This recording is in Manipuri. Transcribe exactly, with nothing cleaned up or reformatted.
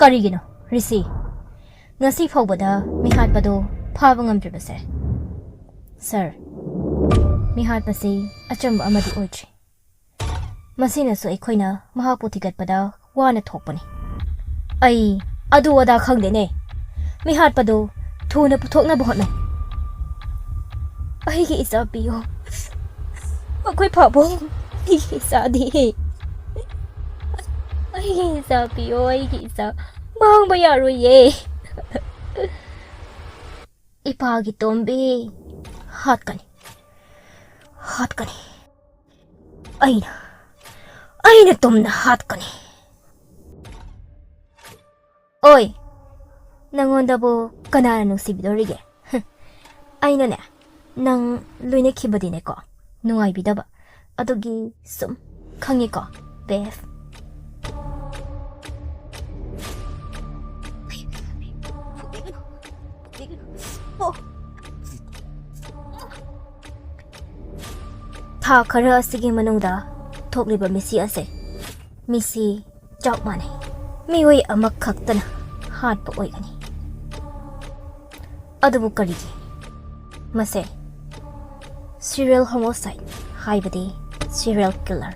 ꯀꯔꯤꯒꯤꯅꯣ, ꯔꯤꯁꯤ? ꯉꯁꯤ ꯐꯥꯎꯕꯗ ꯃꯤꯍꯥꯠꯄꯗꯨ ꯐꯥꯕ ꯉꯝꯗ꯭ꯔꯤꯕꯁꯦ? ꯁꯥꯔ, ꯃꯤꯍꯥꯠꯄꯁꯤ ꯑꯆꯝꯕ ꯑꯃꯗꯤ ꯑꯣꯏꯗ꯭ꯔꯤ꯫ ꯃꯁꯤꯅꯁꯨ ꯑꯩꯈꯣꯏꯅ ꯃꯍꯥꯛꯄꯨ ꯊꯤꯒꯠꯄꯗ ꯋꯥꯅ ꯊꯣꯛꯄꯅꯤ꯫ ꯑꯩ ꯑꯗꯨ ꯑꯗꯥ ꯈꯪꯗꯦꯅꯦ꯫ ꯃꯤꯍꯥꯠꯄꯗꯨ ꯊꯨꯅ ꯄꯨꯊꯣꯛꯅꯕ ꯍꯣꯠꯅꯧ꯫ ꯑꯩꯒꯤ ꯏꯆꯥ ꯄꯤꯌꯣ꯫ ꯃꯈꯣꯏ ꯐꯥꯎꯕ ꯑꯩꯒꯤ ꯏꯆꯥꯗꯤ꯫ ꯑꯩꯒꯤ ꯏꯆꯥ ꯄꯤꯌꯣ, ꯑꯩꯒꯤ ꯏꯆꯥ꯫ ꯃꯥꯡꯕ ꯌꯥꯔꯣꯏꯌꯦ꯫ ꯏꯄꯥꯒꯤ ꯇꯣꯝꯕꯤ꯫ ꯍꯥꯠꯀꯅꯤ꯫ ꯍꯥꯠꯀꯅꯤ꯫ ꯑꯩꯅ, ꯑꯩꯅ ꯇꯨꯝꯅ ꯍꯥꯠꯀꯅꯤ꯫ ꯑꯣꯏ, ꯅꯪꯉꯣꯟꯗꯕꯨ ꯀꯅꯥꯅ ꯅꯨꯡꯁꯤꯕꯤꯗꯧꯔꯤꯒꯦ? ꯑꯩꯅꯅꯦ, ꯅꯪ ꯂꯣꯏꯅꯈꯤꯕꯗꯤꯅꯦꯀꯣ, ꯅꯨꯡꯉꯥꯏꯕꯤꯗꯕ꯫ ꯑꯗꯨꯒꯤ ꯁꯨꯝ ꯈꯪꯉꯤꯀꯣ, ꯕꯦꯐ꯫ ꯊꯥ ꯈꯔ ꯑꯁꯤꯒꯤ ꯃꯅꯨꯡꯗ ꯊꯣꯛꯂꯤꯕ ꯃꯤꯁꯤ ꯑꯁꯦ, ꯃꯤꯁꯤ ꯆꯞ ꯃꯥꯟꯅꯩ꯫ ꯃꯤꯑꯣꯏ ꯑꯃꯈꯛꯇꯅ ꯍꯥꯠꯄ ꯑꯣꯏꯒꯅꯤ꯫ ꯑꯗꯨꯕꯨ ꯀꯔꯤꯒꯤ? ꯃꯁꯦ serial homicide, ꯍꯥꯏꯕꯗꯤ serial killer꯫